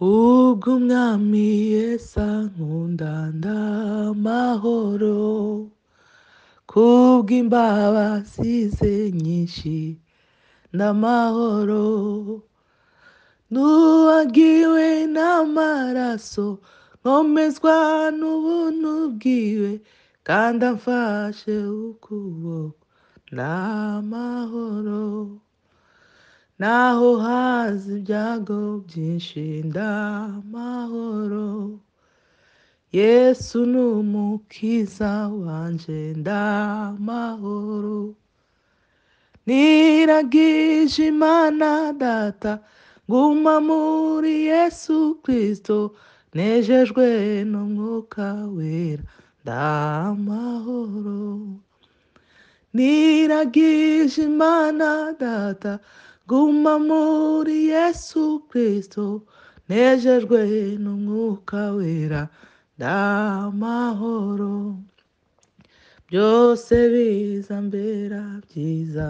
Ubwo Umwami Yesu ankunda ndamahoro, kubw'imbabazi ze nyinshi ndamahoro. Nuwagiwe n'amaraso, nkomezwa n'ubuntu bwiwe, kandi amfashe ukuboko ndamahoro. Naho haza ibyago byinshi ndamahoro, Yesu ni umukiza wanje ndamahoro. Niragije Imana Data, nguma muri Yesu Kristo, nejejwe n'Umwuka Wera ndamahoro. Niragije Imana Data, guma muri Yesu Kristo, nejejwe n'Umwuka Wera ndamahoro. Byose bizambera byiza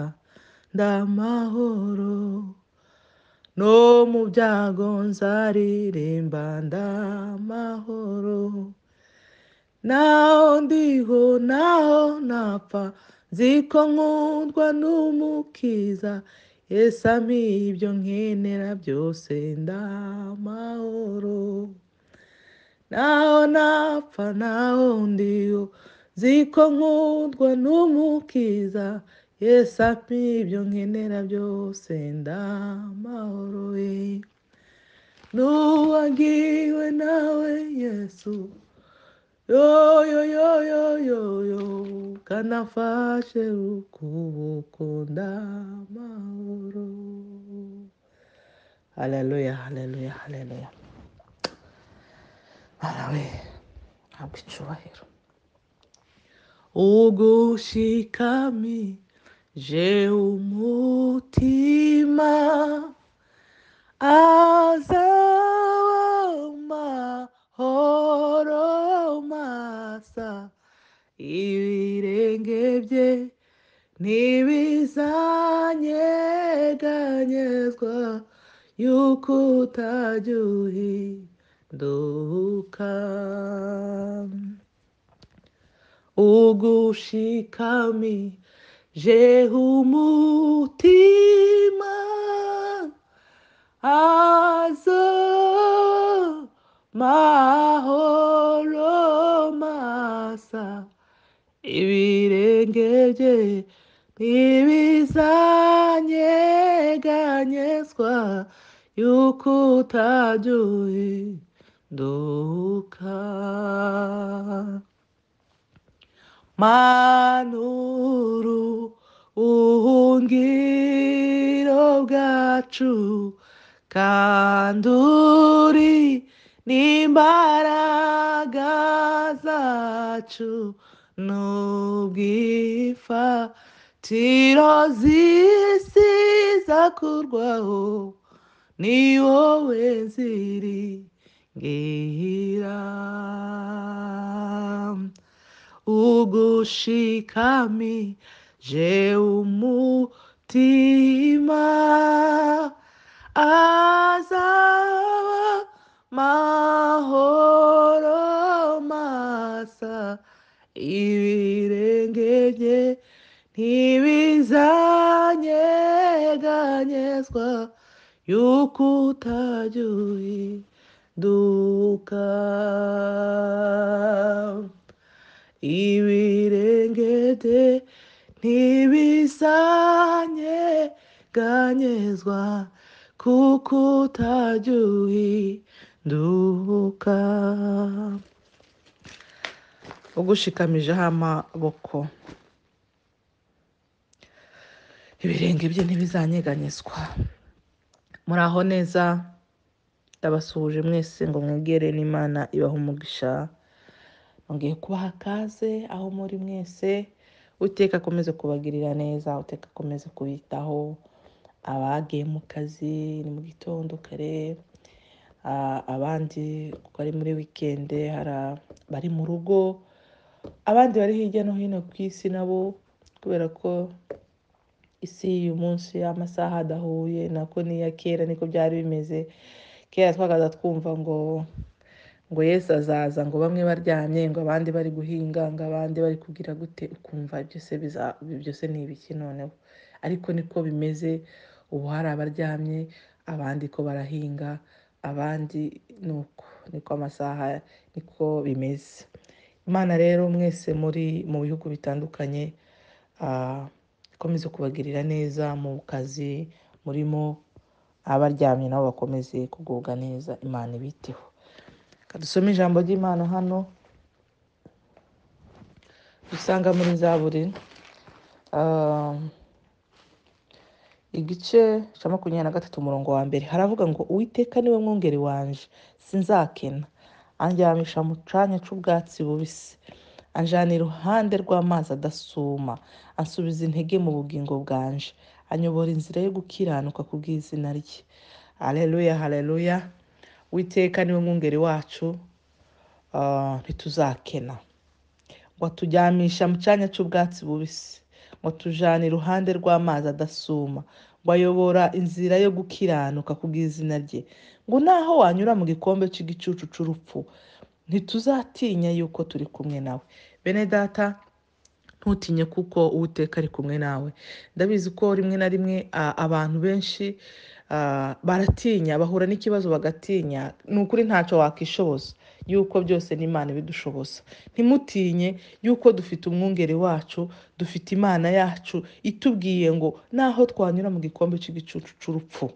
ndamahoro, no mu byago nzaririmba ndamahoro. Naho ndiho naho napfa, nzi ko nkundwa n'Umukiza, Yesu ampa ibyo nkenera byose ndamahoro. Naho napfa naho ndiho, nzi ko nkundwa n'Umukiza, Yesu ampa ibyo nkenera byose ndamahoro. Nuwagiwe nawe Yesu, yo yo yo yo yo yo, kandi amfashe ukuboko ndamahoro. Haleluya, haleluya, haleluya. Mana we, habwa icyubahiro. Ugushikamije umutima, azaba amahoro masa, ibirenge bye ntibizanyeganyezwa, yuko utajya uhinduka. Ugushikamije umutima, aza mahoro masa, ibirenge bye ntibizanyeganyezwa, yuko utajya uhinduka. Manuru ubuhungiro bwacu, kandi uri n'imbaraga zacu, n'ubwifatiro z'isi zakurwaho, ni wowe nziringira. Ugushikamije umutima, azaba mahoro masa, ibirenge bye ntibizanyeganyezwa, yuko utajya uhinduka. Ibirenge bye ntibizanyeganyezwa, kuko utajya uhinduka. Ugushikamijeho amaboko, ibirenge bye ntibizanyeganyezwa. Muraho neza, ndabasuhuje mwese ngo mwegere n'Imana ibahe umugisha. Nongeye kubaha ikaze aho muri mwese. Uwiteka akomeze kubagirira neza, Uwiteka akomeze kubitaho. Abagiye mu kazi ni mu gitondo kare, abandi kuko ari muri wikende, hari abari mu rugo, abandi bari hirya no hino ku isi nabo, kubera ko isi y'uyu munsi amasaha adahuye nako n'iya kera niko byari bimeze. Kera twagaza twumva ngo Yesu azaza, ngo bamwe baryamye, ngo abandi bari guhinga, ngo abandi bari kugira gute, ukumva byose ni ibiki noneho. Ariko niko bimeze, ubu hari abaryamye, abandi ko barahinga, abandi nuko niko amasaha niko bimeze. Imana rero mwese muri mu bihugu bitandukanye, ikomeze kubagirira neza mu kazi murimo, abaryamye nabo bakomeze kugubwa neza, Imana ibiteho. Dusome ijambo ry'Imana hano dusanga muri Zaburi igice cya 23 umurongo wa 1, haravuga ngo Uwiteka niwe mwungeri wanje, sinzakena, andyamisha mu canya c'ubwatsi bubisi, anjana iruhande rw'amazi adasuma, ansubiza intege mu bugingo bwanje, anyobora inzira yo gukiranuka kubw'izina rye. Haleluya, haleluya. Uwiteka niwe mwungeri wacu, ntituzakena. Ngo aturyamisha mu cyanya cy'ubwatsi bubisi, ngo atujana iruhande rw'amazi adasuma, ngo ayobora inzira yo gukiranuka kubw'izina rye. Ngo naho wanyura mu gikombe cy'igicucu c'urupfu, ntituzatinya yuko turi kumwe nawe. Bene data, ntutinye kuko Uwiteka ari kumwe nawe. Ndabizi ko rimwe na rimwe abantu benshi baratinya, bahura n'ikibazo bagatinya. Ni ukuri ntacyo wakishoboza, yuko byose n'Imana ibidushoboza. Ntimutinye yuko dufite umwungeri wacu, dufite Imana yacu itubwiye ngo naho twanyura mu gikombe cy'igicucu c'urupfu,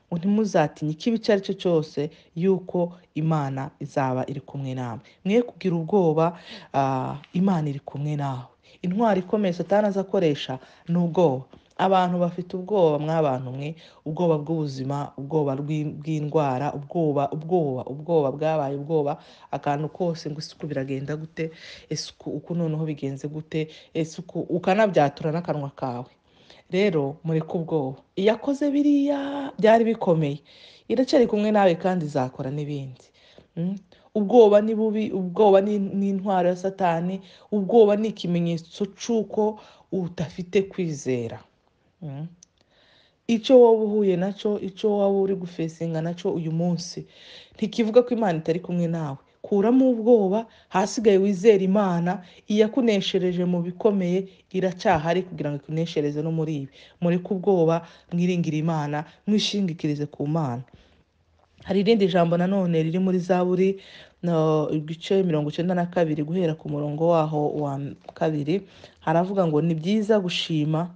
ngo ntimuzatinye ikibi icyo ari cyo cyose, yuko Imana izaba iri kumwe nawe. Mwe kugira ubwoba, Imana iri kumwe nawe. Intwari ikomeye Satani azakoresha ni ubwoba. Abantu bafite ubwoba, mwabantu mwe, ubwoba bw'ubuzima, ubwoba bw'indwara, ubwoba, ubwoba, ubwoba bwabaye ubwoba, akantu kose ngo isuku biragenda gute, isuku uku noneho bigenze gute, isuku ukanabyatura n'akanwa kawe. Rero mureke ubwoba. Iyakoze biriya byari bikomeye, iracyari kumwe nawe kandi izakora n'ibindi. Ubwoba ni bubi, ubwoba ni intwaro ya Satani, ubwoba ni ikimenyetso c'uko udafite kwizera. Icyo wowe uhuye nacyo, icyo wowe uri gufesinga nacyo uyu munsi, ntikivuga ko Imana itari kumwe nawe. Kuramo ubwoba, hasigaye wizere Imana, iyakuneshereje mu bikomeye iracyahari kugira ngo ikuneshereze no muri ibi. Mureke ubwoba, mwiringire Imana, mwishingikirize ku Mana. Hari irindi jambo nanone riri muri Zaburi igice 92 guhera ku murongo waho wa 2, haravuga ngo ni byiza gushima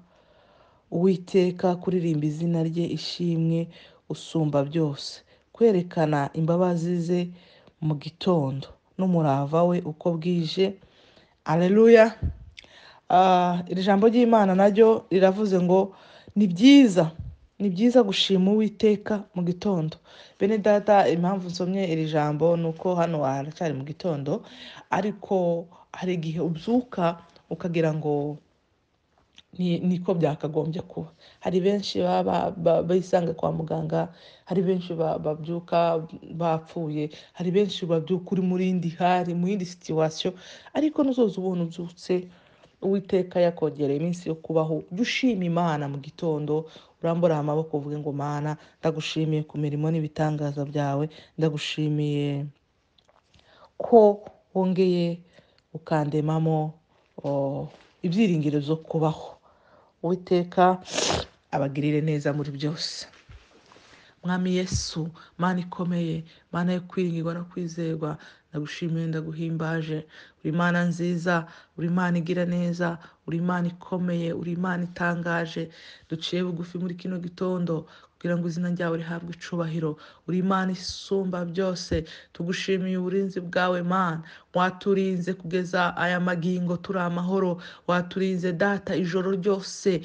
Uwiteka, kuririmba izina rye ishimwe usumba byose, kwerekana imbabazi ze mu gitondo n'umurava we uko bwije. Haleluya. Iri jambo ry'Imana naryo riravuze ngo ni byiza, ni byiza gushima Uwiteka mu gitondo. Bene data, impamvu nsomye iri jambo nuko hano haracyari mu gitondo, ariko hari igihe ubyuka ukagira ngo niko byakagombye kuba. Hari benshi bisanga kwa muganga, hari benshi babyuka bapfuye, hari benshi babyuka uri muri indi hari, mu yindi situation, ariko nuzoza ubona ubyutse Uwiteka yakongereye iminsi yo kubaho. Jya ushima Imana mu gitondo, urambura amaboko uvuge ngo Mana, ndagushimiye ku mirimo n'ibitangaza byawe, ndagushimiye ko wongeye ukandemamo ibyiringiro byo kubaho. Uwiteka abagirire neza muri byose. Mwami Yesu, Mana ikomeye, Mana yo kwiringirwa no kwizerwa, ndagushimiye, ndaguhimbaje. Uri Mana nziza, uri Mana igira neza, uri Mana ikomeye, uri Mana itangaje. Duciye bugufi muri kino gitondo kugira ngo izina ryawe rihabwe icubahiro. Uri Imana isumba byose, tugushimiye uburinzi bwawe Mana. Waturinze kugeza aya magingo turi amahoro, waturinze data ijoro ryose,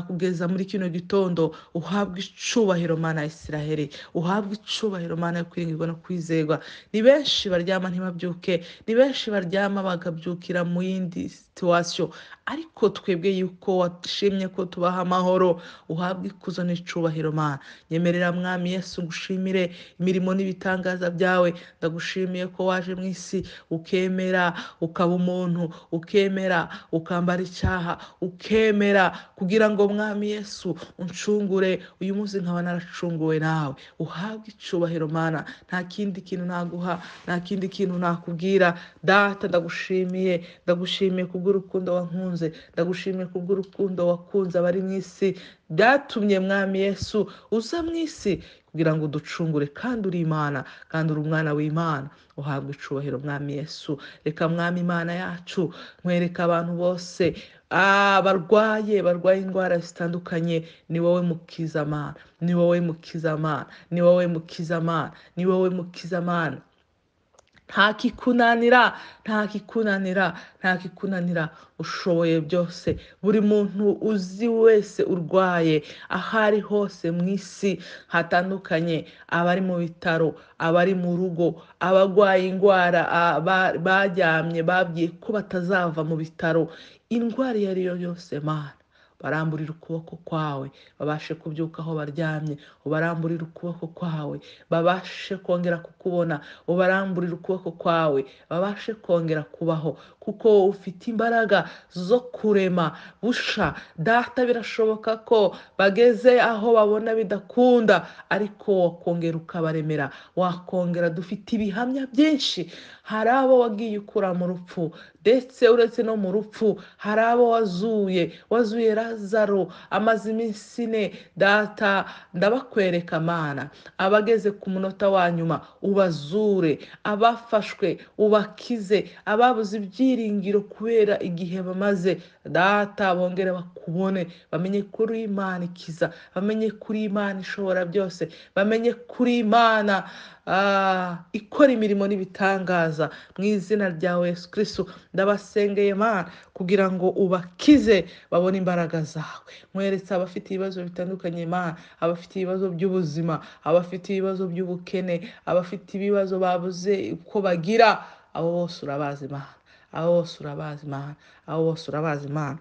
kugeza muri kino gitondo. Uhabwe icubahiro Mana ya Isiraheli, uhabwe icubahiro Mana yo kwiringirwa no kwizerwa. Ni benshi baryama ntibabyuke, ni benshi baryama bakabyukira mu yindi situation, Ariko twebwe yuko washimye ko tubaha amahoro, uhabwe ikuzo n'icubahiro Mana. Nyemerera Mwami Yesu ngushimire imirimo n'ibitangaza byawe. Ndagushimiye ko waje mu isi ukemera ukaba umuntu, ukemera ukambara icyaha, ukemera kugira ngo Mwami Yesu uncungure. Uyu munsi nkaba naracunguwe nawe, uhabwe icubahiro Mana. Nta kindi kintu naguha, nta kindi kintu nakubwira Data. Ndagushimiye, ndagushimiye kubw'urukundo wankunze, ndagushimiye kubw'urukundo wakunze abari mu isi. Byatumye Mwami Yesu uza mu isi kugira ngo uducungure, kandi uri Imana, kandi uri umwana w'Imana. Uhabwe icubahiro Mwami Yesu. Reka Mwami Imana yacu nkwereka abantu bose barwaye indwara zitandukanye. Ni wowe mukiza Mana, ni wowe mukiza Mana, ni wowe mukiza Mana, ni wowe mukiza Mana. Nta kikunanira, nta kikunanira, nta kikunanira, ushoboye byose. Buri muntu uzi wese urwaye aho ari hose mu isi hatandukanye, abari mu bitaro, abari mu rugo, abarwaye indwara, baryamye babwiye ko batazava mu bitaro, indwara iyo ari yo yose Mana, baramburira ukuboko kwawe babashe kubyuka aho baryamye, ubaramburira ukuboko kwawe babashe kongera kukubona, ubaramburira ukuboko kwawe babashe kongera kubaho, kuko ufite imbaraga zo kurema busha. Data, birashoboka ko bageze aho babona bidakunda, ariko wakongera ukabaremera, wakongera. Dufite ibihamya byinshi, hari abo wagiye ukura mu rupfu, ndetse uretse no mu rupfu hari abo wazuye, wazuye Lazaro amaze iminsi 4. Data, ndabakwereka Mana, abageze ku munota wa nyuma ubazure, abafashwe ubakize, ababuze ibyiringiro kubera igihe bamaze, Data bongere bakubone, bamenye kuri Imana ikiza, bamenye kuri Imana ishobora byose, bamenye kuri Imana ikora imirimo n'ibitangaza. Mu izina rya Yesu Kristo ndabasengeye Mana kugira ngo ubakize babone imbaraga zawe. Nkweretse abafite ibibazo bitandukanye Mana, abafite ibibazo by'ubuzima, abafite ibibazo by'ubukene, abafite ibibazo babuze uko bagira, abo bose urabazi Mana, abo bose urabazi Mana, abo bose urabazi Mana.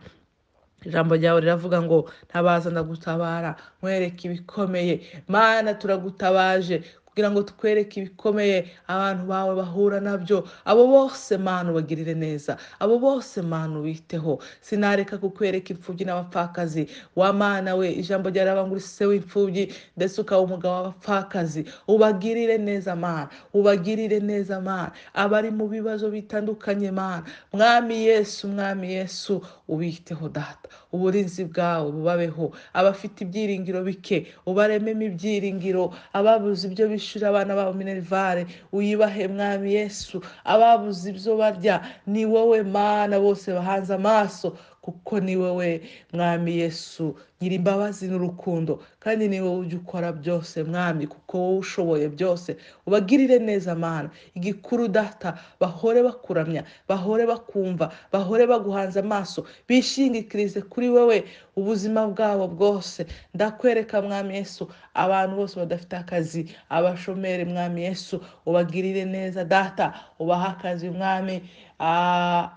Ijambo ryawe riravuga ngo ntabaza ndagutabara, nkwereke ibikomeye. Mana, turagutabaje kugira ngo tukwereke ibikomeye abantu bawe bahura nabyo. Abo bose Mana ubagirire neza, abo bose Mana ubiteho. Sinareka kukwereka imfubyi n'abapfakazi wa Mana we. Ijambo ryawe riravuga ngo uri se w'imfubyi ndetse ukaba umugabo w'abapfakazi. Ubagirire neza Mana, ubagirire neza Mana, abari mu bibazo bitandukanye Mana. Mwami Yesu, Mwami Yesu ubiteho Data, uburinzi bwawe bubabeho. Abafite ibyiringiro bike ubarememo ibyiringiro, ababuze ibyo bishyura abana babo minerivare uyibahe Mwami Yesu, ababuze ibyo barya ni wowe Mana bose bahanze amaso, kuko ni wowe Mwami Yesu nyiri imbabazi n'urukundo, kandi ni wowe ujya ukora byose Mwami, kuko wowe ushoboye byose. Ubagirire neza Mana. Igikuru Data, bahore bakuramya, bahore bakumva, bahore baguhanze amaso, bishingikirize kuri wowe ubuzima bwabo bwose. Ndakwereka Mwami Yesu abantu bose badafite akazi, abashomeri Mwami Yesu ubagirire neza Data, ubahe akazi Mwami.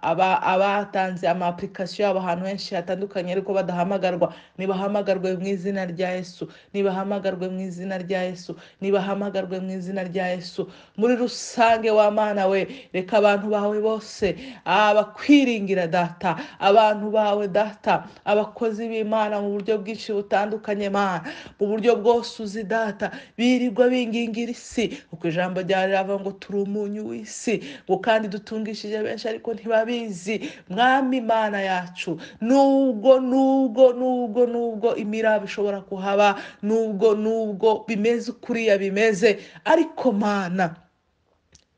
Abatanze ama application yabo ahantu henshi hatandukanye ariko badahamagarwa, nibahamagarwe mu izina rya Yesu, nibahamagarwe mu izina rya Yesu, nibahamagarwe mu izina rya Yesu. Muri rusange wa Mana we, reka abantu bawe bose abakwiringira Data, abantu bawe Data, abakozi b'Imana mu buryo bwinshi butandukanye Mana, mu buryo bwose uzi Data, birirwa bingingira isi, kuko ijambo ryawe riravuga ngo turi umunyu w'isi, ngo kandi dutungishije benshi ariko ntibabizi. Mwami Imana yacu, nubwo nubwo nubwo nubwo imiraba ishobora kuhaba, nubwo nubwo bimeze kuriya bimeze, ariko Mana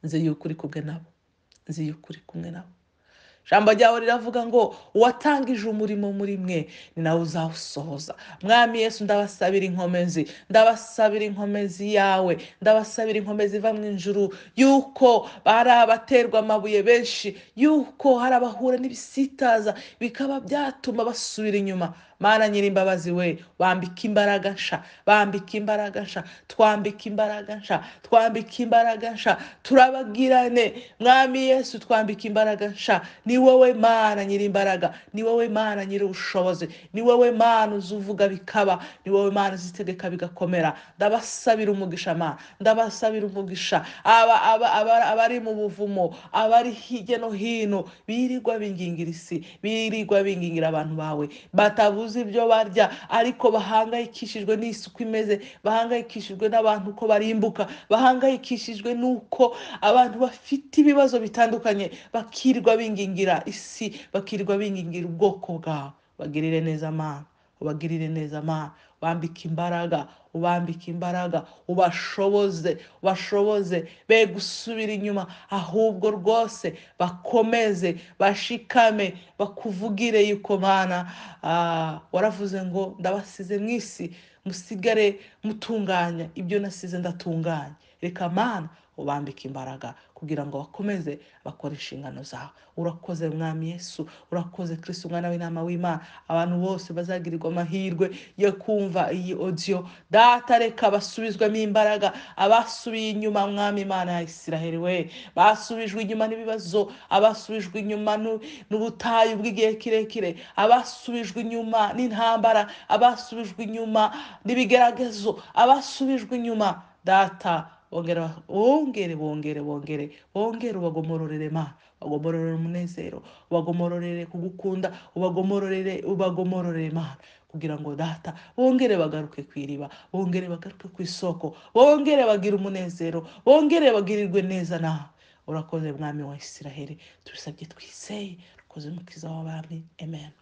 nzi yuko uri kumwe nabo, nzi yuko uri kumwe nabo. Ijambo ryawe riravuga ngo uwatangije umurimo muri mwe ni nawe uzawusohoza. Mwami Yesu, ndabasabira inkomezi, ndabasabira inkomezi yawe, ndabasabira inkomezi iva mu ijuru, yuko bari abaterwa amabuye benshi, yuko hari abahura n'ibisitaza bikaba byatuma basubira inyuma. Mana nyirimbabazi we, bambika imbaraga nsha, bambika imbaraga nsha, twambika imbaraga nsha, twambika imbaraga nsha, turabagirane Mwami Yesu, twambika imbaraga nsha. Ni wowe Mana nyirimbaraga, ni wowe Mana nyiri ubushobozi, ni wowe Mana uzuvuga bikaba, ni wowe Mana uzitegeka bigakomera. Ndabasabira umugisha Mana, ndabasabira umugisha abari mu buvumo, abari hirya no hino, birirwa bingingira isi, birirwa bingingira abantu bawe, batabuze ibyo barya, ariko bahangayikishijwe n'isuku imeze, bahangayikishijwe n'abantu uko barimbuka, bahangayikishijwe n'uko abantu bafite ibibazo bitandukanye, bakirirwa bingingira isi, bakirirwa bingingira ubwoko bwawe. Bagirire neza Mana, ubagirire neza Mana, ubambike imbaraga, ubambike imbaraga, ubashoboze, ubashoboze be gusubira inyuma, ahubwo rwose bakomeze, bashikame, bakuvugire yuko Mana waravuze ngo ndabasize mu isi, musigare mutunganya ibyo nasize ndatunganya. Reka Mana ubambike imbaraga kugira ngo bakomeze bakore inshingano zawe. Urakoze Mwami Yesu, urakoze Kristo umwana w'intama w'Imana. Abantu bose bazagirirwa amahirwe yo kumva iyi audio, Data reka basubizwemo imbaraga. Abasubiye inyuma Mwami Imana ya Isiraheli we, basubijwe inyuma n'ibibazo, abasubijwe inyuma n'ubutayu bw'igihe kirekire, abasubijwe inyuma n'intambara, abasubijwe inyuma n'ibigeragezo, abasubijwe inyuma, Data bongere, bongere, bongere, bongere, bongere, ubagomororere ma, ubagomororere umunezero, ubagomororere kugukunda, ubagomororere, ubagomororere ma, kugira ngo Data bongere bagaruke ku iriba, bongere bagaruke ku isoko, bongere bagire umunezero, bongere bagirirwe neza nawe. Urakoze Mwami wa Isiraheli, tubisabye twizeye, urakoze Mukiza w'abami, amen.